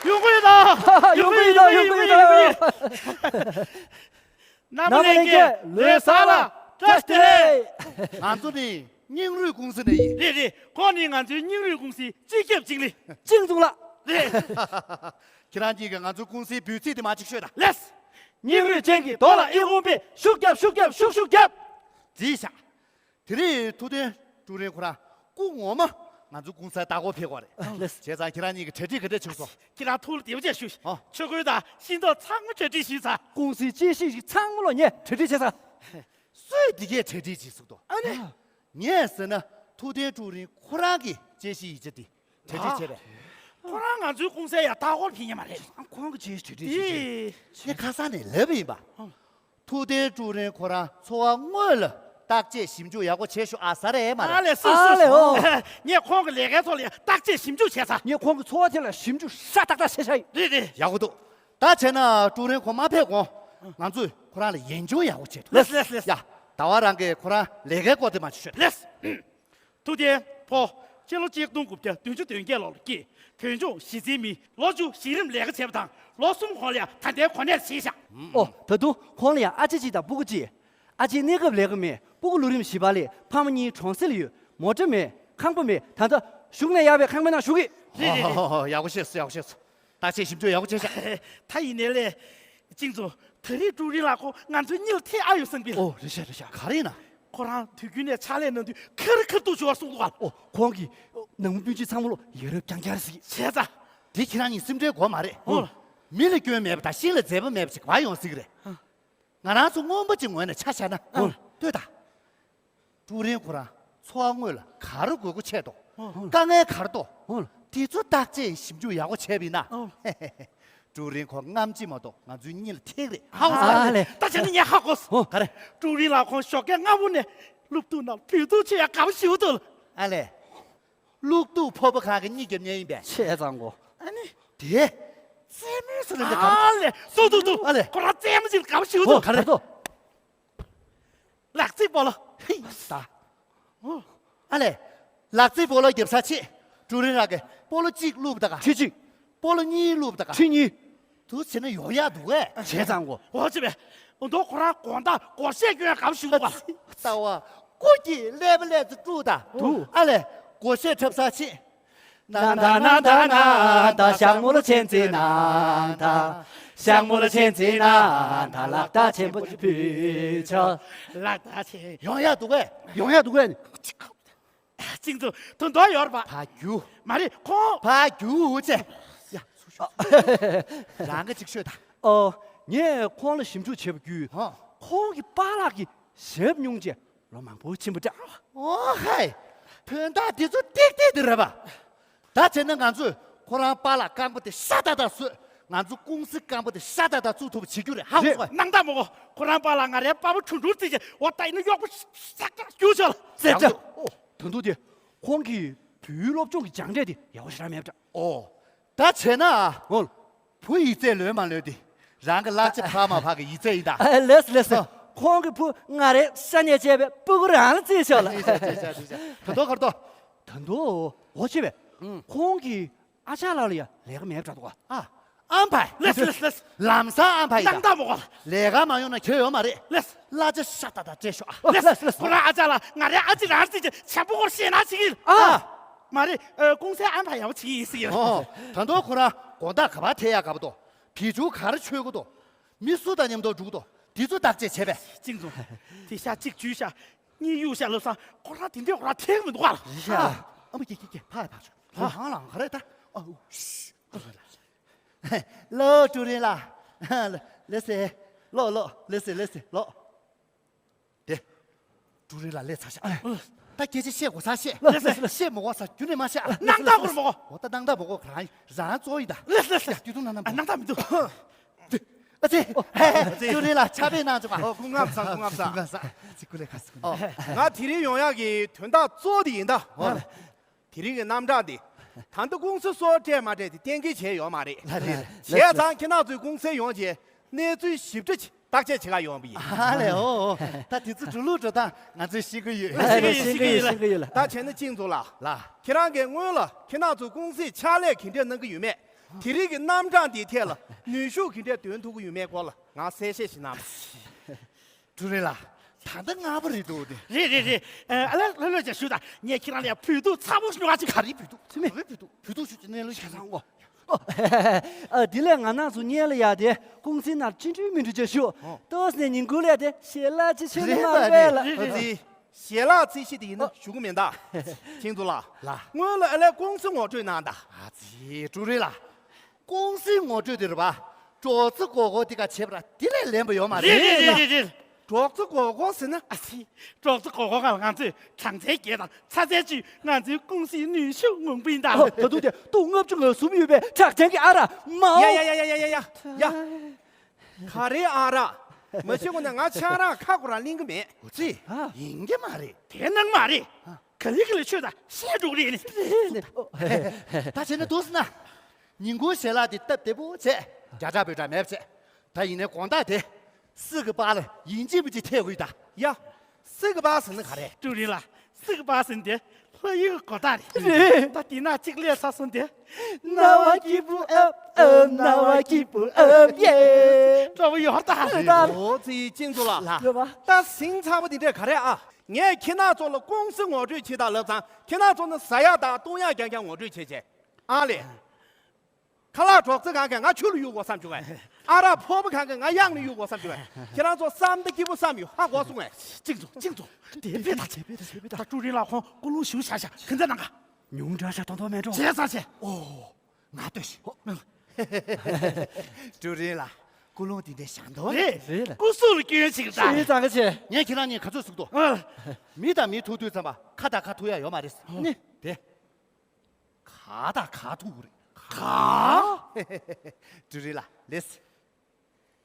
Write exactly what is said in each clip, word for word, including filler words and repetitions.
ཡོང་གི་ཡོད་ད། ཡོང་གི་ཡོད་ད། ཡོང་གི་ཡོད་ད། རྣམ་པ་ལྷན་རྒྱས་ལོ་གསར་ལ་བཀྲ་ཤིས་བདེ་ལེགས། ང་ཚོ་ནི་སྙིང་རུས་ཀུང་སི་ནས་ཡིན། རེད་རེད། ཁོང་ནི་ང་ཚོའི་སྙིང་རུས་ཀུང་སིའི་སྤྱི་ཁྱབ་ཅིང་ལི། ཅིང་ཙུང་ལགས། རེད། ཁྱེད་རང་གཉིས་ཀྱིས་ང་ཚོའི་ཀུང་སིའི་འབོད་ཚིག་དེ་མར་ཅིག་ཤོད་དང་། ལེགས། སྙིང་རུས་ཅན་གྱི་རྡོ་ལ་ཨི་ཁུང་པས་ཤུགས་རྒྱབ་ཤུགས་རྒྱབ་ཤུགས་ཤུགས་རྒྱབ། བརྩིས་བཞག་དེ་རིང་ཐུབ་བསྟན་ཀྲུའུ་རིན་ཁོ་རང་སྐུ་ངོ་མ་ང་ཚོ་ཀུང་སིའི་ལྟ་སྐོར་ཕེབས་ཀྱི་ཡོད་རེད། ལགས། བྱས་ཙང་ཁྱེད་རང་གཉིས་ཀྱིས་གྲ་སྒྲིག་ག་འདྲས་བྱུང་སོང་། ཁྱེད་རང་ཐུགས་ལ་བདེ་པོ་བྱས་བཞུགས། ཨ། ཆོས་གོས་དང་ཤིང་ཏོག་ཚང་མ་གྲ་སྒྲིག་ཞུས་ཚར། ཀུང་སིའི་གཅེས་ཤིང་ཞིག་ཚང་མ་ལོ་ངས་གྲ་སྒྲིག་བྱས་ཚར། སུས་འདི་གས་གྲ་སྒྲིག་བྱས་ཟེར་འདུག་ཨ་ནི། ངས་ཟེར་ན་ཐུབ་བསྟན་ཀྲུའུ་རིན་ཁོ་རང་གི་གཅེས་ཤིང་ཡིག་ཆ་དེ་གྲ་སྒྲིག་བྱས་པས། ཁོ་རང་ང་ཚོའི་ཀུང་སིའི་ཡ་ལྟ་སྐོར་ཕེབས་མཁན་མ་རེད། ཁོང་གི་གཅེས་ཤིང་གྲ་སྒྲིག་བྱས་བྱས། ངས་ཁ་སང་ནས་ལབ་པ་ཡིན་པ། ཨང་། ཐུབ་བསྟན་ཀྲུའུ་རིན་ཁོ་རང་འཚོ་བ་དངོས་ལ་བརྟག་དཔྱད་ཞིབ་འཇུག་ཡག་པོ་བྱེད་ཤོག་ཨ་ཟེར་རེད་མ་རེད། ཨ་ལས་སོ་ཨ་སོ་ལས་སོ། ཨོ། ངས་ཁོང་གི་ལས་ཀའི་ཐོག་ལ་བརྟག་དཔྱད་ཞིབ་འཇུག་བྱས་ཚར། ངས་ཁོང་གི་འཚོ་བ་དེ་ལ་ཞིབ་འཇུག་ཤ་སྟག་སྟག་བྱས་བཞག་ཡིན། རེད་རེད། ཡག་པོ་འདུག་ད་བྱས་ན་ཀྲུའུ་རིན་ཁོ་མ་ཕེབས་གོང་ང་ཚོས་ཁོ་རང་ལ་ཡིད་འཇོན་ཡག་པོ་བྱེད་ཐུབ། ལེགས་ལེགས་ལེགས། ཡ། ཟླ་བ་རང་གིས་ཁོ་རང་ལས་ཀའི་སྐོར་དེ་མར་ཅིག་ཤོད། ལེགས། ཐུབ་བསྟན་ཕོ། སྤྱི་ལོ་གཅིག་སྟོང་དགུ་བརྒྱ་བདུན་ཅུ་དོན་བརྒྱད་ལོར་སྐྱེས། བོད་ལྗོངས་གཞིས་རྩེའི་མི། ལོ་བཅུ་གཞི་རིམ་ལས་ཀ་བྱས་པ་དང་ལོ་གསུམ་གོང་ལ་ཡང་ད་ལྟའི་གོ་གནས་བཞེས་བཞག་ཨོ། ད་དུང་ཁོང་ལ་ཡང་ཨ་ཅེ་གཅིག་དང་སྤུ་གུ་གཅིག་ཨ་ཅེ་གནས་སྐབས་ལས་ཀ་མེད། སྤུ་གུ་ལོ་རིམ་བཞི་པ་ལ་ཕ་མ་གཉིས་གྲོང་གསེབ་ལ་ཡོད། མོ་ཊ་མེད། ཁང་པ་མེད། ད་ལྟ་བཞུགས་གནས་གཡར་བའི་ཁང་པའི་ནང་བཞུགས་ཀྱི། རེད་རེད་རེད། ཡག་པོ་བཤད་སོང་། ཡག་པོ་བཤད་སོང་། བརྟག་དཔྱད་ཞིབ་འཇུག་ཡག་པོ་བྱས་ཤག་ད་ཡིན་ནའི་ལས། ཅིང་ཙུང་། ད་རེས་ཀྲུའུ་རིན་ལགས་ཁོ་ང་ཚོའི་གཉིད་ལ་ཐེབས་ཨ་ཡོད་བསམ་གི། ཨོ་རེད་ཤག་རེད་ཤག་ག་རེ་ཡིན་ན། ཁོ་རང་དུས་རྒྱུན་ནས་ཕྱག་ལས་གནང་དུས་ཁེར་ཁེར་འདུག་ཞུ་བར་གསུངས་འདུག་ག་ཨོ་ཁོང་གིས་ནང་མི་སྤུན་མཆེད་ཚང་མ་ལོ་ཡ་རབས་རྐྱང་རྐྱང་རེད་ཟེར་གི། བྱས་ཙང་། དེ་ཁྱེད་རང་གཉིས་སེམས་ཁྲལ་དགོས་མ་རེད། ཨོ། མི་ལ་སྐྱོན་མེད་པ་དང་ཤིང་ལ་འཛེག་པ་མེད་པ་ཞིག་ག་པར་ཡོང་སྲིད་གི་རེད། ཨ། ང་རང་ཚོ་སྔོན་པོ་ཅིག་ངོས་ནས་ཆ་བཞག་ན། ཨོ། ལྟོས་དང་། ཀྲུའུ་རིན་ཁོ་རང་འཚོ་བ་དངོས་ལ་ག་རེ་དགོས་མཁོ་ཆེ་འདུག་ཨོ། དཀའ་ངལ་ག་རེ་འདུག་ཨོ། དེ་ཚོ་བརྟག་དཔྱད་ཞིབ་འཇུག་ཡག་པོ་བྱས་པ་ཡིན་ན། ཨོ། ཀྲུའུ་རིན་ཁོ་རྔམ་བརྗིད་མ་གཏོགས་ང་ཚོའི་གཉིད་ལ་ཐེག་རེད། ཧ་གོ་སོང་། ཨ་ལས། ད་བྱས་ན་ངས་ཧ་གོ་སོང་། ཨོ། ག་རེ། ཀྲུའུ་རིན་ལགས་ཁོང་ཞོགས་ཀས་སྔ་པོ་ནས་སློབ་ཕྲུག་རྣམས་བོད་ཐུག་ཆེ་ཡག་ག་པར་ཞུ་འདུག་ཨ་ལས། སློབ་ཕྲུག་ཕོར་པ་གང་གི་གཉིད་རྒྱབ་མཁན་ཡིན་པས། ཆེ་ཙང་གོ་ཨ་ནི། དེ། རྩེད་མོའི་སུ་རེད་འདི་ག་ཨ་ལས། ཏུ་ཏུ་ཏུ། ཨ་ལས། ཁོ་རང་རྩེད་མོ་ཅིག་ག་པར་ཞུ་འདུག་ཨོ་ག་རེ་འདུག་ལག་རྩེད་སྤོ་ལོ། ཧི། ད། ཨོ། ཨ་ལས། ལག་རྩེད་སྤོ་ལོ་རྒྱབ་ས་ཆེ། ཀྲུའུ་རིན་ལགས་ཀྱིས་སྤོ་ལོ་གཅིག་བླུགས་པ་ད་ག་ཁྲི་གཅིག་སྤོ་ལོ་གཉིས་བླུགས་པ་ད་ག་ཁྲི་གཉིས། དུ་བྱས་ན་ཡོང་ཡག་འདུག་གས། བྱས་ཙང་གོ་འོ་ཅི་བས། འོ་མདོ་ཁོ་རང་དགོང་དག་སྒོར་གཞས་སྐྱོན་ག་པར་ཞུ་འདུག་ག་ལྟ་བ། ཀུ་ཀྱི་ཀླད་པ་ཀླད་ཙི་དཀྲུག་ད། འདུག་ཨ་ལས། སྒོར་གཞས་འཁྲབ་ས་ཆེ། ནང་ད་ནང་ད་ནང་ད་ཞག་མོ་ལ་ཆེན་ཙི་ནང་ད། ཞག་མོ་ལ་ཆེན་ཙི་ནང་ད་ལག་རྟགས་ཆེན་པོ་ཅིག་ཕུལ་ཆོག་ལག་རྟགས་ཆེན། ཡོང་ཡག་འདུག་གས། ཡོང་ཡག་འདུག་གས། ཅིང་ཙུང་དུ་འདོགས་ཡོད་རེད་པ། ཕ་རྒྱུ། མ་རེད་ཁོང་། ཕ་རྒྱུ་ཅེ། ཡ། རང་གི་ཅིག་ཤོད་ད། ཨོ། ངས་ཁོང་ལ་ཞིབ་འཇུག་བྱས་པ་བརྒྱུད། ཧོ། ཁོང་གི་པཱ་ལགས་ཀྱི་ཞབས་སྨྱུང་ཅེས་ལོ་མང་པོ་ཕྱིན་པ་འདྲ། ཨོ་ཧེ། དོན་དག་འདི་ཚོ་ཏིག་ཏིག་འདི་རེད་པ། ད་བྱས་ན་ང་ཚོས་ཁོ་རང་པཱ་ལགས་རྐང་པ་དེ་ཤ་སྟག་སྟག་བཟོས། ང་ཚོ་ཀུང་སི་རྐང་པ་དེ་ཤ་སྟག་སྟག་བཙུགས་ཐུབ་པ་བྱེད་རྒྱུ་རེད། ཧ་གོ་སོང་ངས། སྣང་དག་མ་གོ་ཁོ་རང་པཱ་ལགས་ང་རའི་པ་ཕ་ཁྲུང་ཁྲུང་བརྩིས་བྱས་འོ་ད་ཡིན་ན་གཡོག་པོ་ཤ་སྟག་སྐྱུར་ཆོག་ལ། ཟེར་ཡག་འདུག་ཨོ། ད་དུང་དེ། ཁོང་གིས་བོད་ཡིག་སློབ་སྦྱོང་གི་སྦྱངས་འབྲས་དེ་ཡག་པོ་ཞེ་དྲག་མེད་པ་འདྲ། ཨོ། ད་བྱས་ན། ཨོ། བུ་ཡིག་ཚད་ལོན་མ་ལོན་དེ། རང་གི་གླ་ཆ་འཕར་མ་འཕར་གི་ཡིག་ཚད་ཡིན་ད། ཨ་ལེས་ལེས། ཨོ། ཁོང་གི་བུ་ང་རའི་ཤ་ཉེ་བྱས་པའི་སྤུ་གུ་རང་ལ་བརྩིས་ཤོག་ལ། ཨེ་ཤ་ཤ་ཤ་ཤ། ད་དོ་གར་དོ། ད་དོ། འོ་ཅི་བས། ཨང་། ཁོང་གི་ཨ་ཅག་ལགས་ལ་ཡང་ལས་ཀ་མེད་པ་འདྲ་འདུག་ག་ཨ། ཨམ་ཕའི། ལེས་ལེས་ལེས། ལམ་སང་ཨམ་ཕའི་ཡིན་ད། སྣང་དག་མ་གོ་ལ། ལས་ཀ་མ་ཡོང་ན་ཁྱོད་ཡོད་མ་རེད། ལེས། གླ་ཆ་ཤ་སྟག་སྟག་སྤྲད་ཤོག་ཨ། ལེས་ལེས། ཁོ་རང་ཨ་ཅག་ལ་ང་རའི་ཨ་ཅེ་རང་རྩིས་ཀྱི་བྱམས་པོ་སྐོར་བཤད་ན་ཅིག་ཡིན། ཨ། མ་རེད། ཨ། ཀུང་སིའི་ཨམ་ཕའི་ཡག་པོ་ཅིག་ཡིན་ཟེར་གྱི་ཡོད། ཨོ། ད་དུང་ཁོ་རང་དགོང་དག་ག་པར་ཐེག་ཡག་ག་པར་འདུག་བི་ཇུ་ག་རེ་མཆོད་ཀྱི་འདུག་མི་སུ་དང་མཉམ་དུ་འགྲོ་གི་འདུག་དེ་ཚོ་བརྟག་དཔྱད་བྱས་པས། ཅིང་ཙུང་། དེ་ཤ་གཅིག་འཇུས་ཤག་གཉིས་གཡུག་ཤག་ལབ་སོང་། ཁོ་རང་དེ་འདྲས་ཁོ་རང་ཐེག་མི་འདུག་ག་ལ། རེད་ཤག་ཨ་མ་ཀྱེ་ཀྱེ་ཀྱེ་ཕར་ཕར་ཤོག་ལོ་ཧང་ལང་ག་རེ་ད། ཨ་ཨུ། ལོ་ཀྲུའུ་རིན་ལགས། ལེ་སེ། ལོ་ལོ་ལེ་སེ་ལེ་སེ་ལོ། དེ། ཀྲུའུ་རིན་ལགས་སླེབས་ཚར་ཤག་ད་སྐད་ཆ་བཤད་དགོས་ས་བཤད། ལེ་སེ་ལེ་སེ། བཤད་མི་དགོས་ས་རྒྱུན་ནས་མ་བཤད། སྣང་དག་མ་གོ་ལ་མ་གོ་འོ་ད་སྣང་དག་མ་གོ་ག་རང་རང་གཙོ་ཡིན་ད། ལེ་སེ་ལེ་སེ། ཡ་དུས་ཐུང་ན་ནམ། ཨ་སྣང་དག་མི་འདུག་ཨ་ཙི། ཀྲུའུ་རིན་ལགས་ཕྱག་དཔེ་གནང་བྱུང་བ། ཨོ་སྐུ་ངལ་བཟང་། སྐུ་ངལ་བཟང་། སྐུ་ངལ་བཟང་། ཨ་ཙི་སྐུ་ལས་ཁ་སྐུ་ངལ། ང་དེ་རིང་ཡོང་ཡག་གི་དོན་དག་གཙོ་བོ་དེ་ཡིན་ད། ཨོ། དེ་རིང་གི་རྣམ་གྲངས་འདི། ད་ལྟ་ཀུང་སི་སོགས་སྤྲད་མ་སྤྲད་དེ་གཏན་འཁེལ་བྱས་ཡོད་མ་རེད། ལགས་རེད། བྱས་ཙང་ཁྱེད་རང་ཚོའི་ཀུང་སི་ཡོང་རྗེས་གནས་ཚུལ་ཞིབ་ཕྲ་ཅིག་བརྟག་དཔྱད་བྱེད་ག་ཡོང་བ་ཡིན། ཨ་ལས། ཨོ་ཨོ། ད་དེ་ཚོ་འགྲོ་ལུགས་འགྲོ་སྟངས་ང་ཚོས་ཤེས་ཀྱི་ཡོད། ཤེས་ཀྱི་ཡོད། ཤེས་ཀྱི་ཡོད། ཤེས་ཀྱི་ཡོད། ད་བྱས་ན་ཅིང་ཙུང་ལགས། ལགས། ཁྱེད་རང་གིས་སྔོན་ལ་ཁྱེད་རང་ཚོའི་ཀུང་སིས་ཕྱག་ལས་ག་འདྲས་གནང་གི་ཡོད་མེད། དེ་རིང་གི་རྣམ་གྲངས་འདིའི་ཐད་ལ་ནུས་ཤུགས་ག་འདྲས་འདོན་ཐུབ་ཀྱི་ཡོད་མེད་སྐོར་ལ་ང་གསལ་བཤད་ཞིག་གནང་། ཀྲུའུ་རིན་ལགས། ད་ལྟ་སྔ་པོ་རེད་འདུག་དེ། རེད་རེད་རེད། ཨ་ལ་ལ་ལ་ཅིག་ཞུ་དང་། ངས་ཁྱེད་རང་ལ་བོད་ཐུག་ཚ་པོ་ཞུ་བ་ཅིག་ག་རེ་བོད་ཐུག་ཚིག་མེད། ག་རེ་བོད་ཐུག་བོད་ཐུག་ཞུ་ཅིག་གནས་ལུགས་ཤེས་སང་གོ། ཨ་དེ་ལས་ང་རང་ཚོ་སྔོན་ལ་ཡ་དེ་ཀུང་སི་ནང་ཅི་འགྲུལ་མི་འགྲུལ་ཅིག་ཞུ། ཨོ། ཏོག་ཙམ་ཉིན་གུང་ལ་དེ་ཞལ་ལག་ཅིག་མཆོད་ནི་མ་རེད་པས་ལ། རེད་རེད། ཞལ་ལག་རྩིས་གཞི་དེ་ཡིན་ན་ཞུ་གི་མིན་ད། ཁྱེད་ཚོ་ལ། ལ། སྔོན་ལ་ཨ་ལས་ཀུང་སི་ངོ་སྤྲོད་གནང་ད། ཨ་ཙི་ཀྲུའུ་རིན་ལགས། ཀུང་སིའི་ངོ་སྤྲོད་དེ་རེད་པ། ཀྲོག་ཙེ་སྒོར་སྒོར་དེ་ག་བྱས་པ་ར་དེ་ལས་ལེན་པ་ཡོད་མ་རེད། རེད་རེད་རེད་རེད། ཀྲོག་ཙེ་སྒོར་སྒོར་ཟེར་ན། ཨ་ཙི། ཀྲོག་ཙེ་སྒོར་སྒོར་ག་ལ་ང་ཚོས་གྲངས་ཚད་བརྒྱད་དང་ཚ་ཚད་བཅུས་ང་ཚོའི་ཀུང་སིའི་ནུས་ཤུགས་ངོམ་པ་ཡིན་ད། ཨོ། ད་དུང་དེ་སྟོང་ལྔ་བཅུ་ང་གསུམ་ཡོད་པའི་གྲགས་ཅན་གྱི་ཨ་རག་མའོ། ཡ་ཡ་ཡ། ག་རེ་ཨ་རག་མ་ཤེས་གོང་ནས་ང་ཆང་རག་ཁ་ཁོ་རང་ལེན་གི་མེད། ཨོ་ཙི། ཨ། ཡིན་གྱི་མ་རེད། དེ་སྣང་མ་རེད། ག་ལེ་ག་ལེ་ཆོས་དང་བཤད་འགྲོ་གི་རེད་ནི། ད་བྱས་ན་འདུག་ཟེར་ན། ཉིན་གུང་ཞལ་ལག་དེ་སྟབས་བདེ་པོ་བྱས། རྒྱ་གྲགས་བོད་གྲགས་མེད་པ་བྱས། ད་ཡིན་ནའི་དགོང་དག་དེ། སི་གི་པ་ལ་ཡིན་གཅིག་མིན་གཅིག་ཐེབས་དགོས་ད། ཡ། སི་གི་པ་ཟེར་ན་ག་རེ། ཀྲུའུ་རིན་ལགས། སི་གི་པ་ཟེར་ན་དེ་ལྷ་ཡུལ་གྱི་གོ་རྟགས་རེད། རེད། ད་དེ་ན་གཅིག་སླེབས་ཚར་སོང་དེ། རྣ་བ་སྐྱིད་པོ་ཨབ་ཨབ། རྣ་བ་སྐྱིད་པོ་ཨབ་ཡེ། འདྲ་པོ་ཡོད་ད། རེད། ཨོ་ཙི་ཅིང་ཙུ་ལགས། ལགས། ད་ཟིང་ཚ་པོ་དེ་འདྲས་ག་རེ་ཨ། ངས་ཁྱེད་རང་ཚོ་ལ་ཀུང་སི་ངོ་སྤྲོད་བྱེད་དང་ལབ་ཙང་ཁྱེད་རང་ཚོ་ནི་ཟ་ཡག་དང་བཏུང་ཡག་རྐྱང་རྐྱང་ངོ་སྤྲོད་བྱེད་བྱེད། ཨ་ལས། ཁ་ལག་ཀྲོག་ཙེ་གང་ག་ང་ཆུ་ལ་གཡུག་དགོས་བསམ་བྱུང་ངས། ཨ་རག་ཕོར་པ་གང་ག་ང་གཡང་ལ་གཡུག་དགོས་བསམ་བྱུང་ངས། ཁྱེད་རང་ཚོ་བསམ་ད་སྐྱིད་པོ་བསམ་ཡོད་ཧ་གོ་སོང་ངས། ཅིག་ཙུ་ཅིག་ཙུ། དེ་བས་ད་བྱས་པས་ད་བྱས་པས་ད། ད་ཀྲུའུ་རིན་ལགས་ཁོང་ཀུན་སློང་ཞུ་བཞག་ཤག་ག་འདྲ་གནང་ག། ཉུང་དྲགས་ཤག་མདོག་མདོག་མེད་འགྲོ། བྱས་ཙང་བྱས། ཨོ། ང་ལྟོས་ཤིག་ཀྲུའུ་རིན་ལགས། ཀུན་སློང་དེ་འདྲའི་ཞག་མདོག་རེད། རེད་ལ། སྐུ་གཟུགས་ལ་སྐྱོན་ཞིག་ད། ཤེས་ཙང་ག་བྱས། ངས་ཁྱེད་རང་གཉིས་ག་ཚོད་ཟུག་ཏོ། ཨ། མི་དང་མི་ཐུག་དུས་ཙམ་པ་ཁ་དང་ཁ་ཐུག་ཡ་ཡོད་མ་རེད། ནི། དེ། ག་དང་ག་ཐུག་རེད། ག་ཀྲུའུ་རིན་ལགས་ལེས།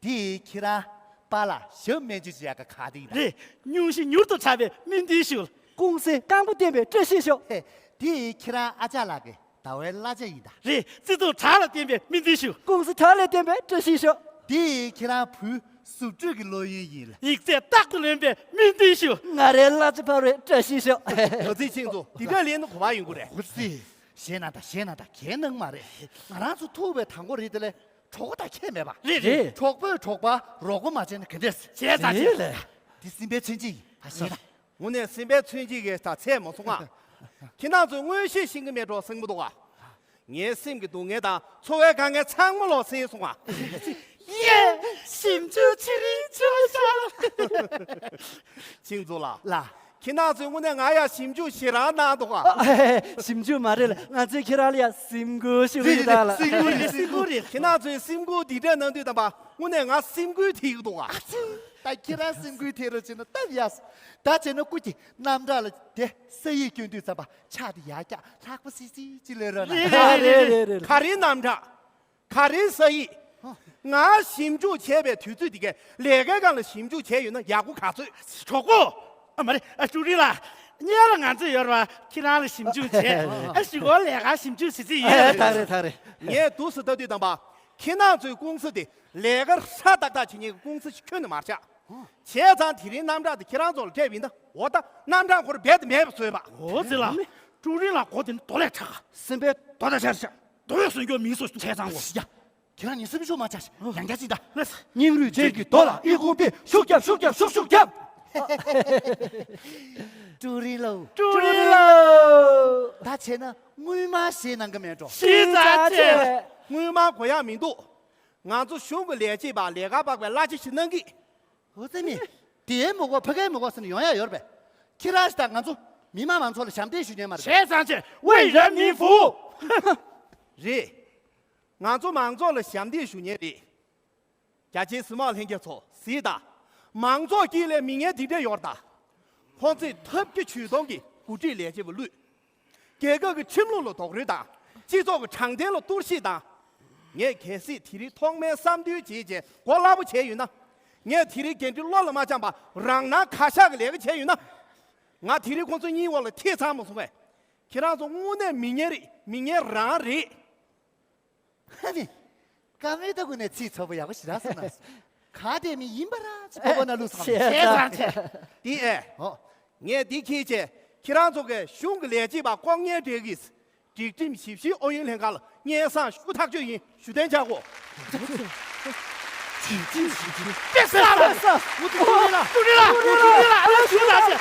དེ་ཁྱེད་རང་པཱ་ལགས་ཞབས་སྨན་བཅོས་བྱེད་ཡག་གི་ག་དེ་ཡིན་ད། རེད། སྙུང་གཞི་མྱུར་དུ་དྲག་པའི་སྨན་ཐུན་ཞུ། ཀུང་སི་རྐང་པ་བརྟན་པའི་བཀྲ་ཤིས་ཤོག་དེ་ཁྱེད་རང་ཨ་ཅག་ལགས་ཀྱི་ཟླ་བའི་གླ་ཆ་ཡིན་ད། རེད། བརྩེ་དུང་བྲག་ལ་བརྟན་པའི་སྨན་ཐུན་ཞུ། ཀུང་སི་བྲག་ལ་བརྟན་པའི་བཀྲ་ཤིས་ཤོག་དེ་ཁྱེད་རང་བུའི་གཟུགས་སྤྲོས་ཀྱི་ལོ་ཡུན་ཡིན་ལ། ཡིག་ཚད་རྟག་ཏུ་ལོན་པའི་སྨན་ཐུན་ཞུ། ང་རའི་གླ་ཆ་འཕར་བའི་བཀྲ་ཤིས་ཤོག་ཨོ་ཙི་ཅིང་ཙུ་འདི་འདྲ་ལེན་ན་གོ་བ་ཡོང་གི་རེད། ཨོ་ཙི། ཞེད་སྣང་དང་ཞེད་སྣང་དང་གའི་སྣང་མ་རེད། ང་རང་ཚོ་ཐུག་པའི་དང་པོ་རེད་དེ་ལས་གྲོགས་པོ་དང་ཁྱད་མེད་པ། རེད་རེད། གྲོགས་པོས་གྲོགས་པ་རོགས་པ་མ་བྱས་ན་ག་འདྲས། བྱས་ཙང་བྱས། རེད་ལ། འདི་སེམས་པའི་མཚོན་བྱེད་ཡིན་ད་ཞེད་སྣང་། དངོས་གནས་སེམས་པའི་མཚོན་བྱེད་ཀྱི་ད་ཚད་མ་སོང་ང་། ཁྱེད་རང་ཚོས་མངོན་ཤེས་ཤེས་ཀྱི་མེད་འགྲོ་སེམས་པ་འདུག་ག་ངའི་སེམས་ཀྱི་སྡུག་བསྔལ་དང་འཚོ་བའི་དཀའ་ངལ་ཚང་མ་ལོག་སེལ་སོང་ང་། ཡེ། ཞིབ་འཇུག་བྱེད་རིན་ཆོག་ཤག་ཅིང་ཙུ་ལགས། ལགས། ཁྱེད་རང་ཚོས་དངོས་གནས་ང་ཡ་ཞིབ་འཇུག་ཞེ་དྲག་གནང་འདུག་ག་ཨ། ཞིབ་འཇུག་མ་རེད་ལ། ང་ཚོས་ཁྱེད་རང་ལ་ཡ་སེམས་འགུལ་ཞུ་གི་ཡོད་ད་ལ། སེམས་འགུལ་རེད། སེམས་འགུལ་རེད། ཁྱེད་རང་ཚོས་སེམས་འགུལ་འདི་འདྲ་གནང་དུས་ཙམ་པ་དངོས་གནས་ང་སེམས་འགུལ་ཐེབས་ཀྱི་འདུག་ག་ཨ་ཙི། ད་ཁྱེད་རང་སེམས་འགུལ་ཐེབས་རོགས་བྱས་ན་སྟབས་ཡག་སོང་། ད་བྱས་ན་སྐུ་མཁྱེན་རྣམ་གྲངས་ལ་དེ་ས་ཡིག་སྐྱོན་དུས་ཙམ་པ་ཕྱག་དེ་ཡར་བཀྱག་ལྷག་པ་སིལ་སིལ་ཅིག་ལས་རོགས་གནང་། རེད་རེད་རེད་རེད། ག་རེ་རྣམ་གྲངས། ག་རེ་ས་ཡིག་ང་ཞིབ་འཇུག་བྱས་པའི་དུས་ཚོད་འདི་གའི་ལས་ཀའི་སྒང་ལ་ཞིབ་འཇུག་བྱས་ཡོད་ན་ཡག་པོ་ག་ཚོད། གྲོགས་པོ། ཨ་མ་རེད། ཨ་ཀྲུའུ་རིན་ལགས། གཉེར་ལ་ང་ཚོ་ཡོད་རེད་པ། ཁྱེད་རང་ལ་ཞིབ་འཇུག་བྱས། ཨ་གཞུག་གུ་ལས་ཀ་ཞིབ་འཇུག་བྱེད་རྩིས་ཡིན། ཨ་ད་རེད་ད་རེད། ངས་འདུག་སེ་ལྟ་དུས་ཙམ་པ། ཁྱེད་རང་ཚོའི་ཀུང་སི་དེ་ལས་ཀ་ཧྲ་ཏག་ཏག་བྱེད་མཁན་གྱི་ཀུང་སི་ཞིག་ཁྱོན་ནས་མ་ཆགས། བྱས་ཙང་དེ་རིང་རྣམ་གྲངས་དེ་ཁྱེད་རང་ཚོ་ལ་སྤྲད་པ་ཡིན་ན། འོ་ད་རྣམ་གྲངས་ཁོ་རང་རྦད་དེ་མེད་པ་བཟོས་པ། འོ་ཙི་ལ། ཀྲུའུ་རིན་ལགས་མགོ་དེ་ནི་རྡོ་ལས་ཁྲག་ག་སེམས་པའི་རྡོ་དང་ཆར་ཆ། རྡོ་ཡོད་སོན་སྐྱོ་མིན་སོ་བྱས་ཙང་གོ། ཡ། ཁྱེད་རང་ཉིན་སེམས་ཤུགས་མ་ཆག་ཡང་བསྐྱར་ཅིག་ད། ལགས། སྙིང་རུས་ཅན་གྱི་རྡོ་ལ་ཨི་ཁུང་པས་ཤུགས་རྒྱབ་ཤུགས་རྒྱབ་ཤུགས་ཤུགས་རྒྱབ། ཀྲུའུ་རིན་ལགས། ཀྲུའུ་རིན་ལགས། ད་བྱས་ན་དངུལ་སྨར་བཞེས་གནང་གི་མེད་འགྲོ། ཤེས་ཚར་བྱས། དངུལ་སྨར་དགོས་ཡག་མི་འདུག་ང་ཚོ་གཞུང་གི་ལས་བྱེད་པ་ལས་ཀ་སྤགས་པའི་གླ་ཆ་ཞིག་གནང་གི། འོ་ཙི་མི། དེའི་མི་དགོས་ཕ་གའི་མི་དགོས་ཟེར་ནས་ཡོང་ཡ་ཡོད་རེད་པས། ཁྱེད་རང་ཞིག་དང་ང་ཚོ་མི་མང་མང་ཚོགས་ལ་ཞབས་འདེགས་ཞུ་མཁན་མ་རེད་པས། བྱས་ཙང་བྱས། 为人民服务། རེད། ང་ཚོ་མང་ཚོགས་ལ་ཞབས་འདེགས་ཞུ་མཁན་རེད། རྒྱ་ཆེའི་སྲིད་དམག་ལྷན་རྒྱས་ཚོ་གཟིགས་དང་། མང་ཚོགས་དཀྱིལ་ལ་མི་ངན་འདི་འདྲས་ཡོད་རེད་ད། ཁོང་ཚོས་ཐབས་ཀྱི་ཇུས་སྟོང་གིས་འགོ་ཁྲིད་ལས་བྱེད་པ་བླུས། རྒྱལ་ཁབ་ཀྱི་ཁྲིམས་ལུགས་ལ་རྡོག་རོལ་དང་། སྤྱི་ཚོགས་ཀྱི་དྲང་བདེན་ལ་གཏོར་བཤིག་དང་། ངས་གལ་སྲིད་དེ་རིང་ཐོག་མའི་བསམ་འདུན་བྱས་རྗེས་མགོ་སླ་པོ་བྱས་ཡོད་ན། ངས་དེ་རིང་འགན་འཁྲི་བློ་ལ་མ་འཆང་པར་རང་སྣང་ཁ་ཤགས་ཀྱི་ལས་ཀ་བྱས་ཡོད་ན། ང་དེ་རིང་ཁོང་ཚོ་གཉིས་འོག་ལ་ཐེ་ཚོམ་མ་སོང་བས། ཁྱེད་རང་ཚོ་དངོས་གནས་མི་ངན་རེད། མི་ངན་རང་རེད། ཧ་ནི། ཀ་མེད་ད་ཀུན་ནས་ཚིག་ཚོ་པོ་ཡག་པོ་ཞེ་དྲག་གསུངས་གནང་སོང་། ག་དེ་མི་ཡིན་པ་ར་ཅིག་པོ་པོ་ན་ལུགས་སོང་། བྱས་ཙང་བྱས། འདི་ཨེ། ཨོ། ངས་འདི་ཁྱེད་ཀྱིས་ཁྱེད་རང་ཚོ་གི་གཞུང་གི་ལས་བྱེད་པ་ལྐོག་ངན་སྦྲེལ་གིས་སྒྲིག་ཁྲིམས་ཞིབ་བཤེར་ཨུ་ཡོན་ལྷན་ཁང་ལ་ སྙན་སེང་ཞུ་ཐག་གཅོད་ཡིན། ཞུ་གཏན་འཇགས་གོ། ཇི་ཇི་ཇི་ཇི། དཔེ་ས་ལ། དཔེ་ས། འུ་ཚོ་ཀྲུང་ལི་ལ། ཀྲུང་ལི་ལ། ཀྲུང་ལི་ལ། ཨ་ལ་ཞུ་ན་ཞེ།